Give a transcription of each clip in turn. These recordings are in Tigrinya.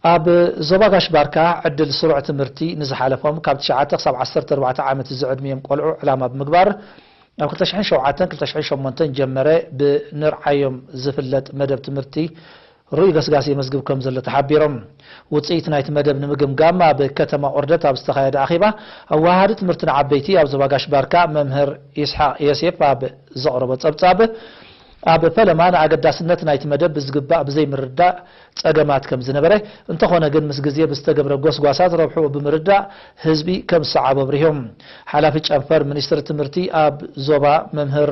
ኣብ ዞባ ጋሽ ባርካ ዕድል ስሩዕ ትምህርቲ ንዝሓለፎም ካብ ትሽዓተ ክሳብ ዓሰርተ ኣርባዕተ ዓመት ዝዕድሚዮም ቆልዑ ዕላማ ብምግባር፣ ኣብ ክልተ ሽሕን ሸውዓተን ክልተ ሽሕን ሸሞንተን ጀመረ ብንርዓዮም ዝፍለጥ መደብ ትምህርቲ ርኡይ ገስጋስ የመዝግብ ከም ዘሎ ተሓቢሮም። ውፅኢት ናይቲ መደብ ንምግምጋም ኣብ ከተማ ኦርደት ኣብ ዝተኻየደ ኣኼባ፣ ኣወሃሃዲ ትምህርቲ ንዓበይቲ ኣብ ዞባ ጋሽ ባርካ መምህር ይስሓቅ የሴፍ ኣብ ዘቕረቦ ጸብጻብ፣ ኣብ ፈለማ ንኣገዳስነት ናይቲ መደብ ብዝግባእ ብዘይምርዳእ ጸገማት ከም ዝነበረ፣ እንተኾነ ግን ምስ ግዜ ብዝተገብረ ጎስጓሳት ረብሕኡ ብምርዳእ ህዝቢ ከም ዝሰዓቦ ኣብሪሆም። ሓላፊ ጨንፈር ሚኒስትሪ ትምህርቲ ኣብ ዞባ መምህር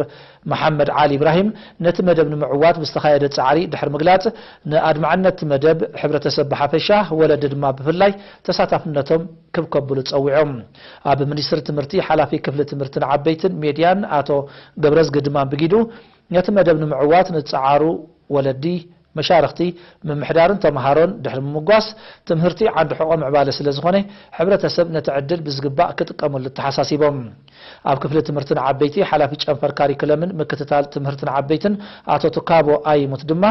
መሓመድ ዓሊ ኢብራሂም ነቲ መደብ ንምዕዋት ብዝተኻየደ ጻዕሪ ድሕሪ ምግላጽ፣ ንኣድማዕነት መደብ ሕብረተሰብ ብሓፈሻ፣ ወለዲ ድማ ብፍላይ ተሳታፍነቶም ክብ ከብሉ ጸዊዖም። ኣብ ሚኒስትሪ ትምህርቲ ሓላፊ ክፍሊ ትምህርትን ዓበይትን ሜድያን ኣቶ ገብረዝጊ ድማ ብጊዱ፣ ነቲ መደብ ንምዕዋት ንጸዓሩ ወለዲ፣ መሻርኽቲ፣ ምምሕዳርን ተምሃሮን ድሕሪ ምምጓስ፣ ትምህርቲ ዓንዲ ሕቖ ምዕባለ ስለ ዝኾነ፣ ሕብረተሰብ ነቲ ዕድል ብዝግባእ ክጥቀመሉ ተሓሳሲቦም። ኣብ ክፍሊ ትምህርቲ ንዓበይቲ ሓላፊ ጨንፈር ካሪክለምን ምክትታል ትምህርቲ ንዓበይትን ኣቶ ትካቦ ኣይሙት ድማ፣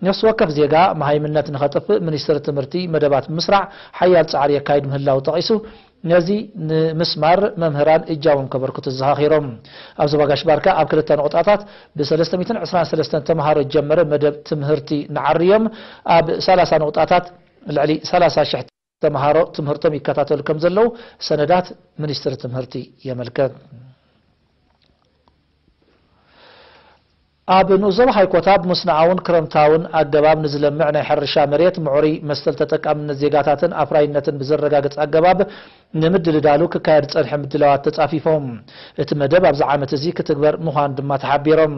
ነፍሲ ወከፍ ዜጋ መሃይምነት ንኸጥፍእ ሚኒስትሪ ትምህርቲ መደባት ብምስራዕ ሓያል ጻዕሪ የካይድ ምህላው ጠቒሱ፣ ነዚ ንምስማር መምህራን እጃዎም ከበርክቱ ዘኻኺሮም። ኣብ ዞባ ጋሽ ባርካ ኣብ ክልተ ንቑጣታት ብ ሰለስተ ሚእትን ዕስራን ሰለስተን ተምሃሮ ጀመረ መደብ ትምህርቲ ንዓርዮም፣ ኣብ ሰላሳ ንቑጣታት ልዕሊ ሰላሳ ሽሕ ተምሃሮ ትምህርቶም ይከታተሉ ከም ዘለዉ ሰነዳት ሚኒስትሪ ትምህርቲ የመልከት። ኣብ ንኡስ ዞባ ሃይኮታ ብምስንኣውን ክረምታውን ኣገባብ ንዝለምዕ ናይ ሕርሻ መሬት ምዕሩይ መሰል ተጠቃምነት ዜጋታትን ኣፍራይነትን ብዘረጋግጽ ኣገባብ ንምድልዳሉ ክካየድ ዝጸንሐ ምድላዋት ተጻፊፎም። እቲ መደብ ኣብዚ ዓመት እዚ ክትግበር ምዃኑ ድማ ተሓቢሮም።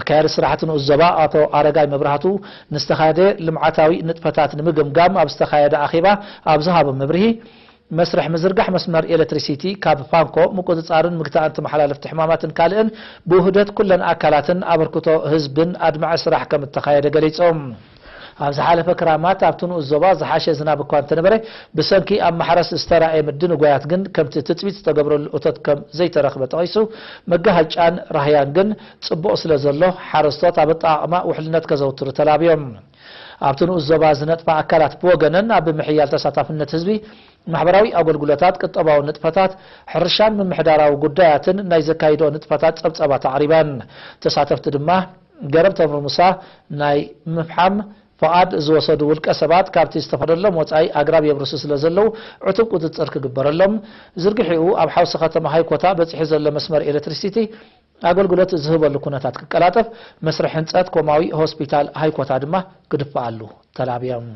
ኣካያዲ ስራሕቲ ንኡስ ዞባ ኣቶ ኣረጋይ መብራህቱ ንዝተኻየደ ልምዓታዊ ንጥፈታት ንምግምጋም ኣብ ዝተኻየደ ኣኼባ ኣብ ዝሃቦ መብርሂ፣ መስርሕ ምዝርጋሕ መስመር ኤሌክትሪሲቲ ካብ ፋንኮ ምቁጽጻርን ምግታእን ተመሓላለፍቲ ሕማማትን ካልእን ብውህደት ኩለን ኣካላትን ኣበርክቶ ህዝብን ኣድማዒ ስራሕ ከም እተኻየደ ገሊጾም። ኣብ ዝሓለፈ ክራማት ኣብቲ ንኡስ ዞባ ዝሓሸ ዝናብ እኳ እንተነበረ፣ ብሰንኪ ኣብ ማሕረስ ዝተራእየ ምድንጓያት ግን ከምቲ ትጽቢት ዝተገብረሉ እቶት ከም ዘይተረኽበ ጠቒሱ፣ መጋሃጫን ራህያን ግን ጽቡቕ ስለ ዘሎ ሓረስቶት ኣብ ኣጠቓቕማ ውሕልነት ከዘውትሩ ተላብዮም። ኣብቲ ንኡስ ዞባ ዝነጥፋ ኣካላት ብወገነን ኣብ ምሕያል ተሳታፍነት ህዝቢ፣ ማሕበራዊ ኣገልግሎታት፣ ቁጠባዊ ንጥፈታት፣ ሕርሻን ምምሕዳራዊ ጉዳያትን ናይ ዘካይድኦ ንጥፈታት ጸብጻባት ኣቕሪበን። ተሳተፍቲ ድማ ገረብ ተምሪ ሙሳ ናይ ምፍሓም ፍቓድ ዝወሰዱ ውልቀ ሰባት ካብቲ ዝተፈደሎም ወጻኢ ኣግራብ የብርሱ ስለ ዘለዉ ዕቱብ ቁጽጽር ክግበረሎም፣ ዝርግሒኡ ኣብ ሓውሲ ከተማ ሃይኮታ በጺሑ ዘሎ መስመር ኤሌክትሪሲቲ ኣገልግሎት ዝህበሉ ኩነታት ክቀላጠፍ መስርሕ ህንጸት ኮማዊ ሆስፒታል ሃይኮታ ድማ ክድፍኣሉ ተላብዮም።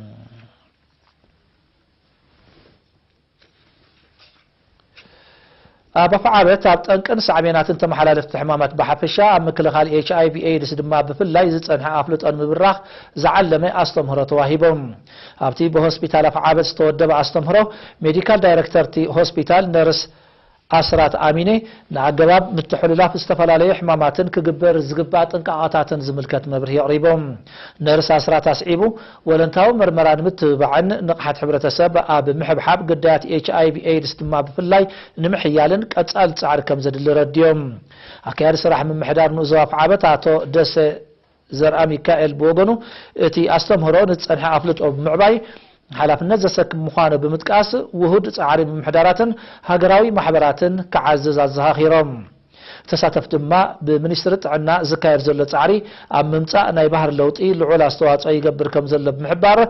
ኣብ ኣፍዓበት ኣብ ጠንቅን ሳዕቤናትን ተመሓላለፍቲ ሕማማት ብሓፈሻ ኣብ ምክልኻል ኤች ኣይ ቪ ኤድስ ድማ ብፍላይ ዝጸንሐ ኣፍልጦ ንምብራኽ ዝዓለመ ኣስተምህሮ ተዋሂቦም። ኣብቲ ብሆስፒታል ኣፍዓበት ዝተወደበ ኣስተምህሮ ሜዲካል ዳይሬክተር እቲ ሆስፒታል ነርስ ኣስራት ኣሚነ ንኣገባብ ምትሕልላፍ ዝተፈላለዩ ሕማማትን ክግበር ዝግባእ ጥንቃቐታትን ዝምልከት መብርሂ ኣቕሪቦም። ነርስ ኣስራት ኣስዒቡ፣ ወለንታዊ መርመራ ንምትብባዕን ንቕሓት ሕብረተሰብ ኣብ ምሕብሓብ ግዳያት ኤች ኣይ ቪ ኤድስ ድማ ብፍላይ ንምሕያልን ቀጻሊ ጻዕሪ ከም ዘድሊ ረድዮም። ኣካያዲ ስራሕ ምምሕዳር ንኡስ ዞባ ኣፍዓበት ኣቶ ደሰ ዘርኣ ሚካኤል ብወገኑ፣ እቲ ኣስተምህሮ ንዝጸንሐ ኣፍልጦ ብምዕባይ ሓላፍነት ዘሰክም ምዃኑ ብምጥቃስ፣ ውሁድ ጻዕሪ ምምሕዳራትን ሃገራዊ ማሕበራትን ክዓዝዝ ኣዘኻኺሮም። ተሳተፍቲ ድማ፣ ብሚኒስትሪ ጥዕና ዝካየድ ዘሎ ጻዕሪ ኣብ ምምጻእ ናይ ባህሪ ለውጢ ልዑል ኣስተዋጽኦ ይገብር ከም ዘሎ ብምሕባር፣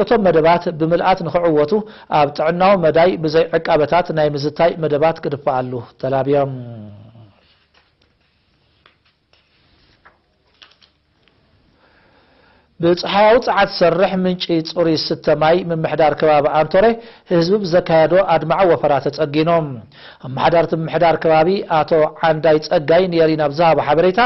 እቶም መደባት ብምልኣት ንኽዕወቱ ኣብ ጥዕናዊ መዳይ ብዘይ ዕቃበታት ናይ ምዝታይ መደባት ክድፍኣሉ ተላብዮም። ብጸሓያዊ ጸዓት ዝሰርሕ ምንጪ ጽሩይ ዝስተ ማይ ምምሕዳር ከባቢ ኣንቶሬ ህዝቢ ብዘካየዶ ኣድማዒ ወፈራ ተጸጊኖም። ኣመሓዳርቲ ምምሕዳር ከባቢ ኣቶ ዓንዳይ ጸጋይ ንኤሪና ኣብ ዝሃቦ ሓበሬታ፣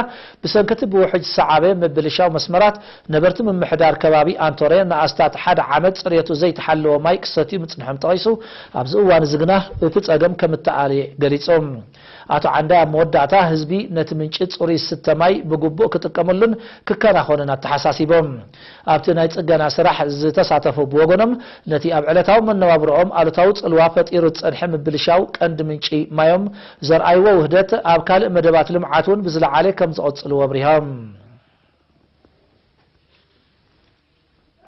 ብሰንኪ እቲ ብውሕጅ ዝሰዓበ ምብልሻው መስመራት ነበርቲ ምምሕዳር ከባቢ ኣንቶሬ ንኣስታት ሓደ ዓመት ጽሬቱ ዘይተሓለወ ማይ ክሰትዩ ምጽንሖም ጠቒሱ፣ ኣብዚ እዋን እዚ ግና እቲ ጸገም ከም እተኣልየ ገሊጹ። ኣቶ ዓንዳይ ኣብ መወዳእታ ህዝቢ ነቲ ምንጪ ጽሩይ ዝስተ ማይ ብግቡእ ክጥቀመሉን ክከናኸኑን ኣተሓሳሲቦም። ኣብቲ ናይ ጽገና ስራሕ ዝተሳተፉ ብወገኖም፣ ነቲ ኣብ ዕለታዊ መነባብሮኦም ኣሉታዊ ጽልዋ ፈጢሩ ዝጸንሐ ምብልሻው ቀንዲ ምንጪ ማዮም ዘርኣይዎ ውህደት ኣብ ካልእ መደባት ልምዓት እውን ብዝለዓለ ከም ዝቕጽልዎ ኣብሪሆም።